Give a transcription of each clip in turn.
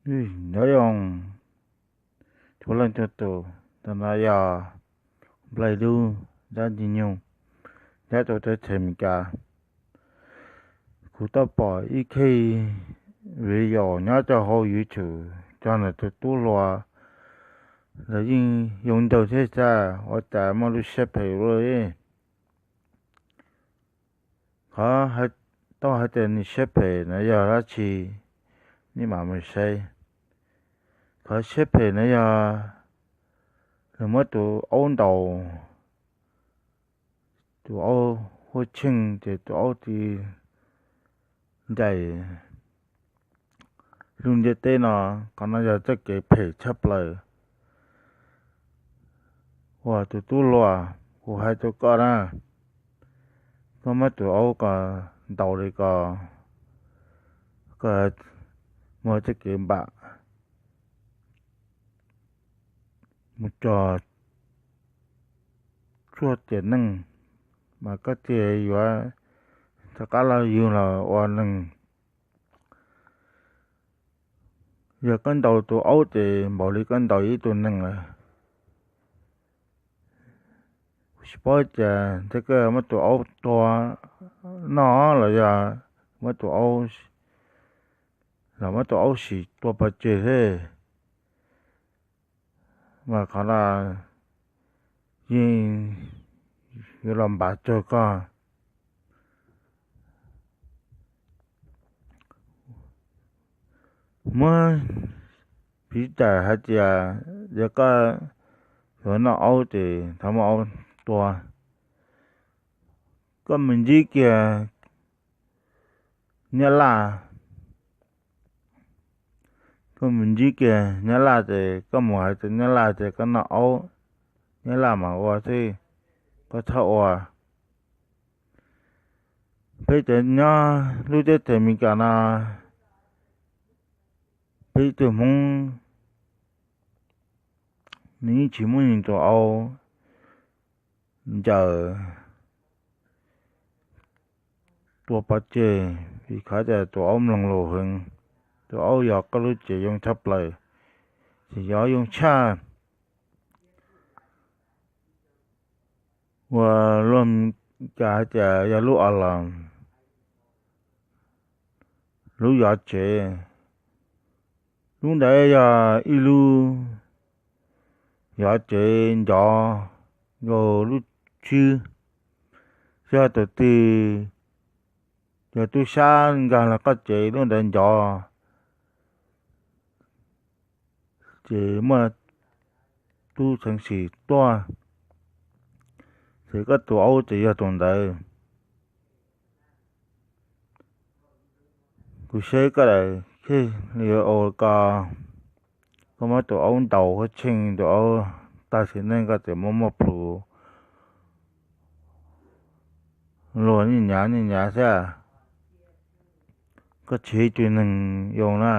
Nyob zoo txhua leej txhua tus, ntawm no yog Nplaig Dub Dab Ntxwg Nyoog, nyob rau teb chaws Amelikas. Kuv tau pom ib qho video nyob rau hauv YouTube txog ntawm tus tub hluas, lawv yeej yoo nraug thiab xwb, ua cas muaj lub siab phem ua luaj li. Qhov tau hais tias nws siab phem no yog dab tsi, nej mam mus saib. Qhov siab phem no yog nws muab tus aub ntaus, tus aub huab tsheej ces tus aub ti ncaim lub ntiaj teb no. Qhov no yog txoj kev phem tshaj plaws uas tus tub hluas, kuv hais rau koj na, koj muab tus aub ko ntaus li ko, koj muaj txoj kev npam mus txog tshuaj tiam neej, mas koj thiaj yuav rov qab los yug los ua neeg. Yog koj ntaus tus aub ces npaum li koj ntaus ib tug neeg lawm. Kuv tsis paub tias ntshe koj muab tus aub tua noj los yog muab tus aub, los muab tus aub sim tua pov tseg thiab. Mas qhov no yeej yuav los npam tsawg koj. Muab piv txwv hais tias yog koj yuav noj aub ces thov muab aub tua. Koj mus ntsib kiag nyab laj, koj mus ntsib kiag nyab laj ces koj mus hais rau nyab laj tias koj noj aub, nyab laj mam ua xwb, koj txhob ua. Peb cov nyob lub teb chaws Amelikas no, peb ib tug Hmoob nws yeej tsis muab nws tus aub ncaws tua pov tseg vim qhov tias tus aub mloog lus heev. Tus aub yog koj lub cev yoo tshaj plaws, ces yog yoo tshaj uas luag cas hais tias yog lub a las, lub yov tsev. Lub ntawd yog ib lub yov tsev ncov nkaus lub tswb. Yog tus twg, yog tub sab nkag los koj tsev lub ntawd ncov, ces muaj tub ceev xwm tuaj, ces koj tus aub ces yog tus ntawd. Kuv saib koj daim video ko, koj muab tus aub ntaus huab tsheej, tus aub tag sim neej koj tseem muab muab plhus luag nij nyav nij nyav thiab. Koj tsis yog ib tug neeg zoo na,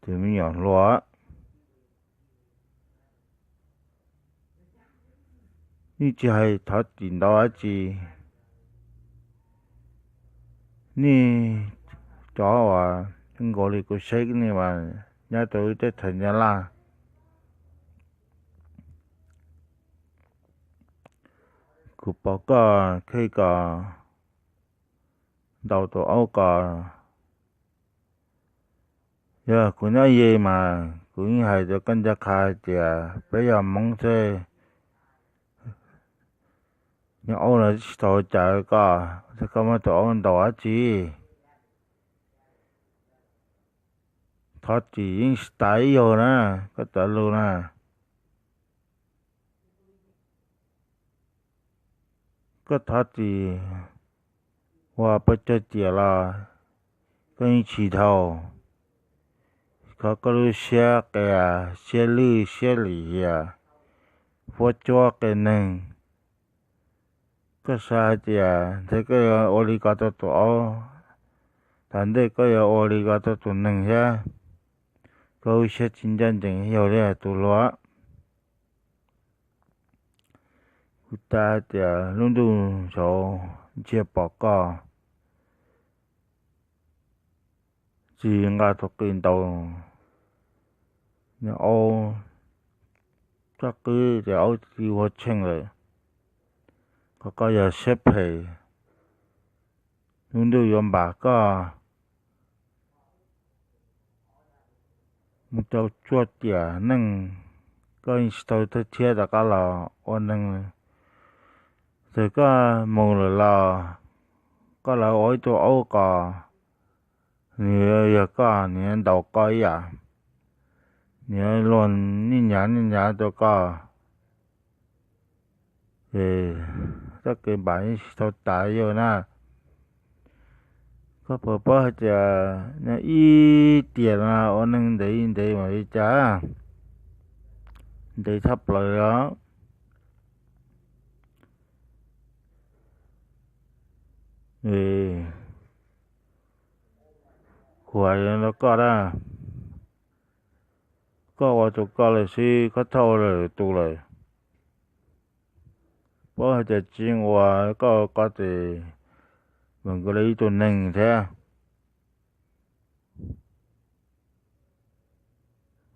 tus me nyuam hluas. Nej tsis hais thov txim ntau dab tsi. Nej cov uas zoo nkaus li kuv saib nej mas nyob rau lub teb chaws Nyab Laj, kuv pom koj khej ko ntaus tus aub ko. Yog kuv nyob ze mas kuv yeej hais rau koj ncaj qha hais tias peb yog Hmoob xwb, nyob aub los tsis tau cas koj, koj muab tus aub ntaus dab tsi? Thov txim yeej tsis tas ib zaug na, koj cov lus na. Koj thov txim ua pawg cawg ciam los koj yeej tsis dhau. Qhov koj lub siab qias, siab lwj siab lim hiam, huab tsuab qias neeg. Koj xav hais tias ntshai koj yuav ua li ko rau tus aub, tom ntej koj yuav ua li ko rau tus neeg thiab. Koj lub siab tsis ncaj ncees yog li tus hluas. Kuv xav hais tias lub ntuj saud ntsia pom koj, tsis nqa tus qis ntaus niag aub, txoj qwb ces aub cia li ua tsheej lawm. Qhov koj yog siab phem, lub ntuj yuav npam koj mus rau tsuaj tiam neej, koj yeej tsis tau thawj thiab rov qab los ua neeg. Txawm koj mus lawm los koj lawv ua ib tug aub qos, nws yog koj, nws yuav ntaus koj ib yam, nws yuav luag nij nyav nij nyav rau koj. Ces txoj kev npam yeej tsis tau tas yog na. Koj puas paub hais tias nyob ib tiam no ua neeg ntev ntev mas li cas, ntev tshaj plaws os. Kuv hais rau koj na, koj ua tus koj lawm xwb, koj txhob ua lwm tus lawm. Paub hais tias tsis yeej ua, koj ua koj ces mas nkaus li ib tug neeg thiab.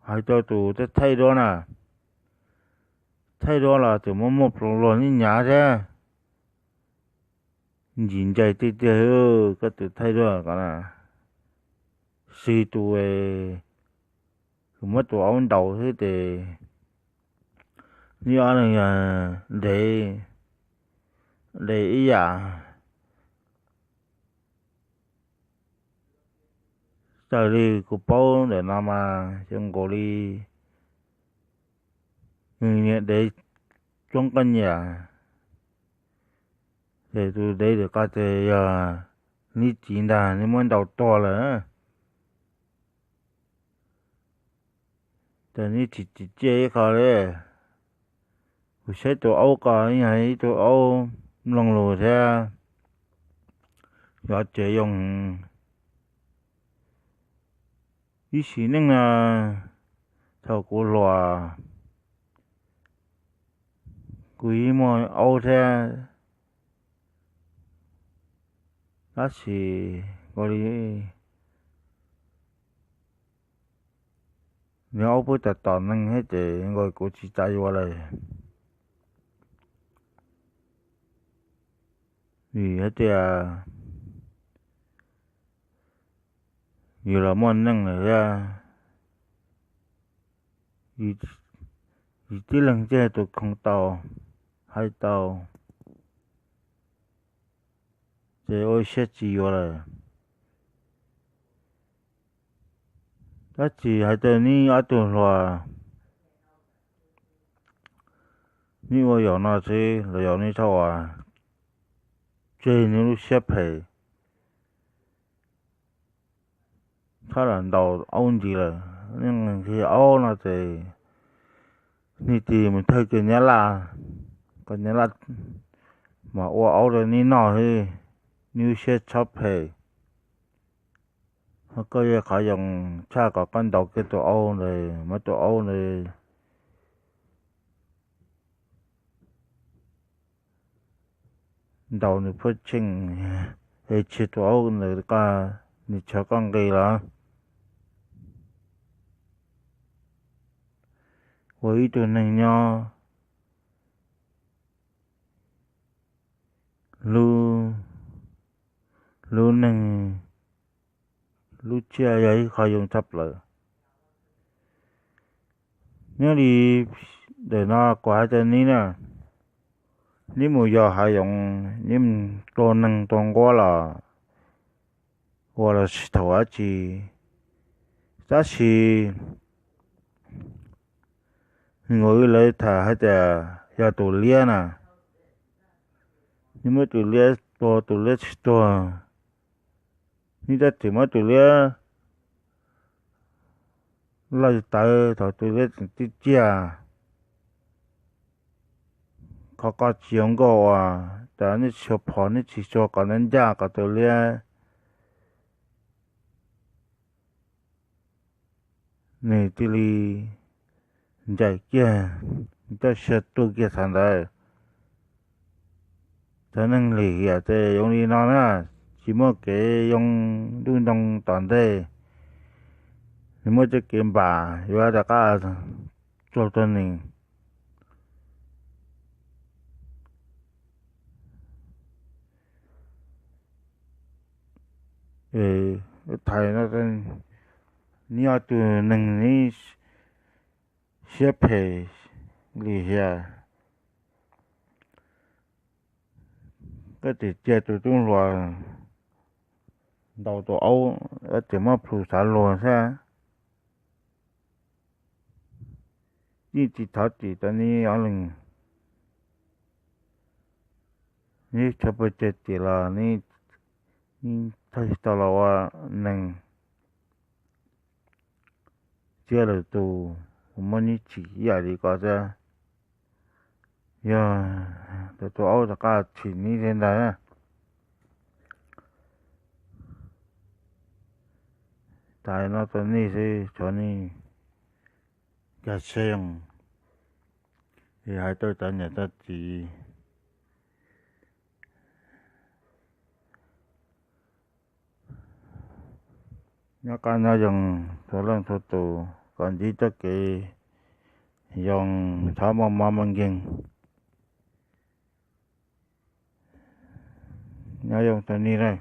Hais rau tus thaij duab na, thaij duab los tseem muaj muaj luag nij nyav thiab. Ntsim ncaig tiag tiag, koj tus thaij duab ko na, xws tus uas muab tus aub ntaus xwb ces neb ob leeg yog ntev, ntev ib yam. Raws li kuv paub ntawm no mas xyov nkaus li nws niag dev tsoob koj nyiam, ces tus dev ntawm koj ces yog neb txiv ntag, neb muab ntaus tuag lawm. Ces neb tsis tsim txiaj ib qho li. Kuv saib tus aub ko yog ib tug aub mloog lus thiab, yog tsev yoo. Ib sim neej no thaum kuv hluas, kuv yeej muaj aub thiab, tab sis nkaus li nws aub pheej tom tom neeg thiab ces nkaus kuv tsis xav yuav lawm. Vim hais tias yus los muaj neej lawm thiab, yus tib leeg thiaj tus khoom tau, hais tau, ces ua siab tsis yuav lawm. Tab sis hais tias neb ob tug hluas, neb ua yaum no xwb los yog neb txhob ua, tseg neb lub siab phem, txhob lam ntaus aub ntxiv lawm. Neb nqhis aub no ces neb tig mus thawj kiag nyab laj, kom nyab laj mas ua aub rau neb noj xwb, neb lub siab txhob phem. Ho koj yog qhov yoo tshaj kom koj ntaus kiag tus aub ntawd, muab tus aub ntawd ntaus nws phuaj tsheej, es tseg tus aub ntawd, nws tshav koj nqi los. Ua ib tug neeg nyob, lub, lub neej, lub tsiaj yog ib qho yoo tshaj plaws. Nyob li ntawm no kuv hais rau neb na, neb mus yos hav zoov, neb mus tua neeg tua nquab los ua los tsis thaum dab tsi, tab sis nkaus li lawv tham hais tias yog tus liab na, neb muab tus liab tua tus liab tsis tuag, neb tab sis muab tus liab laij tawv thaum tus liab tseem tij ciaj. Qhov ko tsis zoo nkauj uas tas neb tsis tshua phom, neb tsis tshua kom neb ncaj kom tus liab nws cia li ncaim kiag, txoj sia tu kiag thaum ntawd. Cov neeg lim hiam ces zoo li no na, tsis muaj kev zoo ntuj ntoo tom ntej. Nws muaj txoj kev npam yuav rov qab txog rau nws. Thais no, neb ob tug neeg neb siab phem li hiam. Koj tseem cia tus tub hluas ntaus tus aub, koj tseem muab plhus xav luag xwb. Yeej tsis thov txim rau neb ob leeg. Neb tshuav pes tsawg txim los neb tsis tau los ua neeg. Tsiab lwm tus muab neb tsim ib yam li ko xwb. Yog tus aub rov qab tsim neb thiab ntag. Thais no rau nej xwb, thov nej nkag siab zoo, es hais rau cov niam cov txiv. Nyob qab nyob zoo txhua leej txhua tus, kom ntsib txoj kev zoo, txhob muaj mob muaj nkeeg. Nyob zoo rau nej lawm.